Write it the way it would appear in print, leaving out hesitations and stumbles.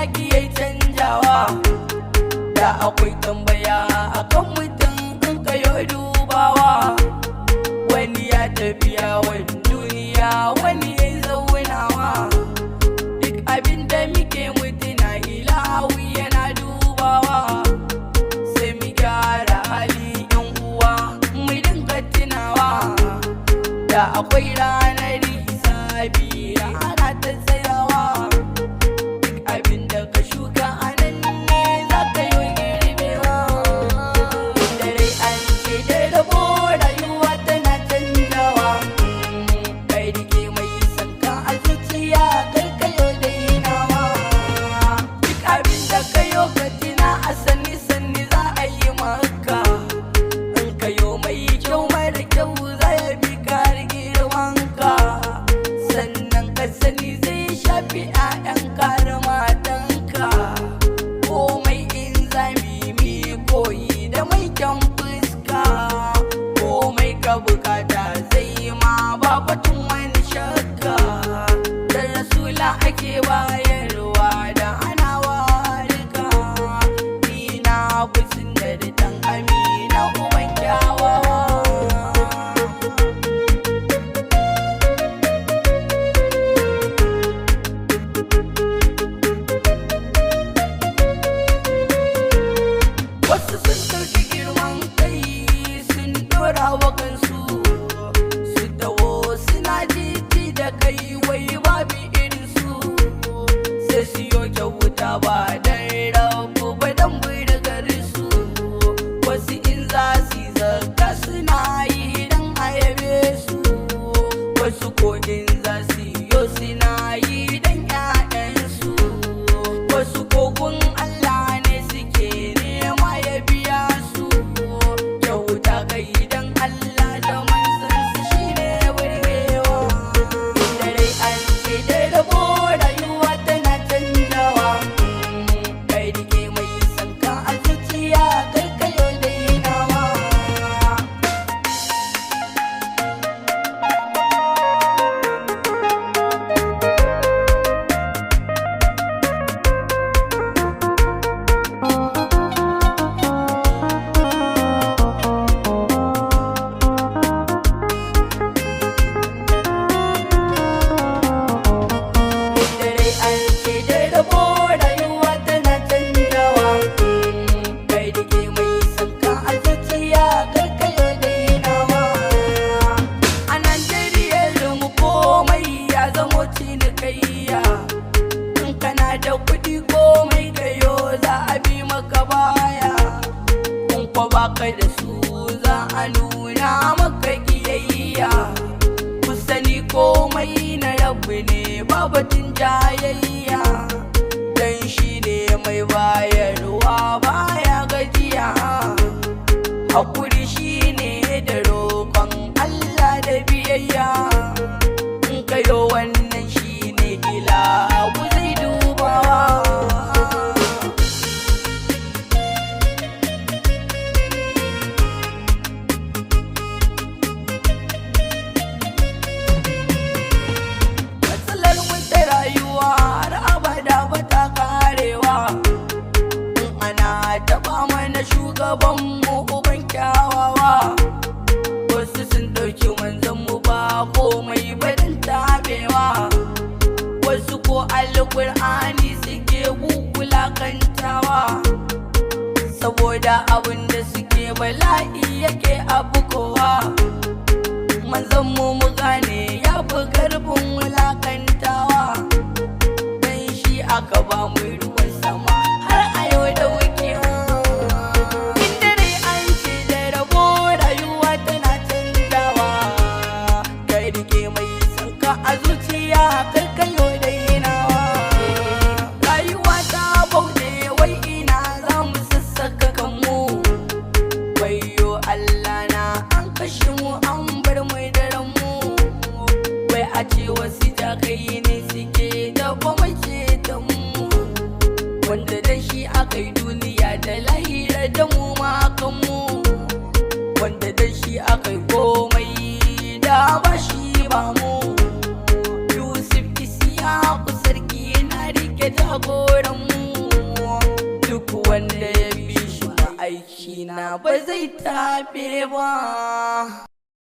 ya ki canjawa. Da akwai tambaya akan mutum in kayo dubawa. Wani ya tafi yawon duniya, wani ya zaunawa. Duk abin da muke mutuna, ilahu yana dubawa. Sai mu gyara hali, yan uwa, mu dinga tunawa da akwai ranar hisabi, rana ta tsayawa. Duk abin da ka shuka a nan ne za ka yi girbewa. Da rai an ce da rabo, rayuwa tana canjawa. Kai rike mai sanka a zuciya, kar ka yo dainawa. Duk abin da ka yo, ka tina a sanni sanni za a yi maka. In ka yo mai kyau, mara kyau za ya bi ka har girmanka. Sannan ka sani zai shafi 'ya'yanka da matanka. Komai in zami mi koyi da mai kyan fuska. Komai ka bukata zai ma, ba batun wani shakka. Da rasula ake bayarwa da hanawa duka. Ni na fi da dan Amina, uban kyawawa. Wasu sun ɗauki girman kai sun ɗora wa kansu, su taho suna jiji da kai, wai babu irin su. Sai su yo kyauta ba dan rabu ba, dan garin su. Wasu in za su yi zakka, suna yi dan ayabe su. Wasu ko in za su yo, suna yi dan 'ya'yansu. Wasu kogun Allah ne suke nema ya biya su. Kyauta kai dan Allah da manzansa shine burgewa. Da rai an ce da rabo, rayuwa tana canjawa. Kai rike mai sanka a zuciya, kar ka yo dainawa. Da rai an ce da rabo, rayuwa tana canjawa. Kai rike mai sanka a zuciya, kar ka yo dainawa. A Najeriya mu komai ya zamo cinikayya. In kana da kuɗi, komai kayo za a bi maka baya. In ko baka da su, za a nuna maka kiyayya. Ku sani komai na rabu ne, babatin jayayya. Dan shi ne mai bayarwa, baya gajiya. Hakuri shi ne da roƙon Allah da biyayya. In kayo wannan, shi ne ilahu zai dubawa. Matsalar mu ta rayuwa har abada ba ta karewa. In ana taɓa mana shugaban mu, uban kyawawa, wasu sun ɗauki manzon mu ba komai barin tabewa. Wasu ko alƙur'ani suke gugulakantawa, saboda abin da suke bala'i yake abukowa. Manzon mu mu gane ya fi karfin wulakantawa, dan shi aka ba mu ruwan sama har a yau da wuke. Inda dai an ce da rabo, rayuwa tana canjawa. Kai rike mai sanka a zuciya, kar ka yo dainawa. Rayuwa ta bauɗe, wai ina za mu sassaka kanmu? Wayo Allah na, an kashe mu, an bar mu da ranmu. Wai a ce wasu jakai ne suke da kuma mu, wanda da shi aka yi duniya da lahira da mu ma kanmu, wanda da shi aka yi komai, da ba shi ba mu. Yusuf Isiyaku sarki na rike jagoran mu. taɓe ba.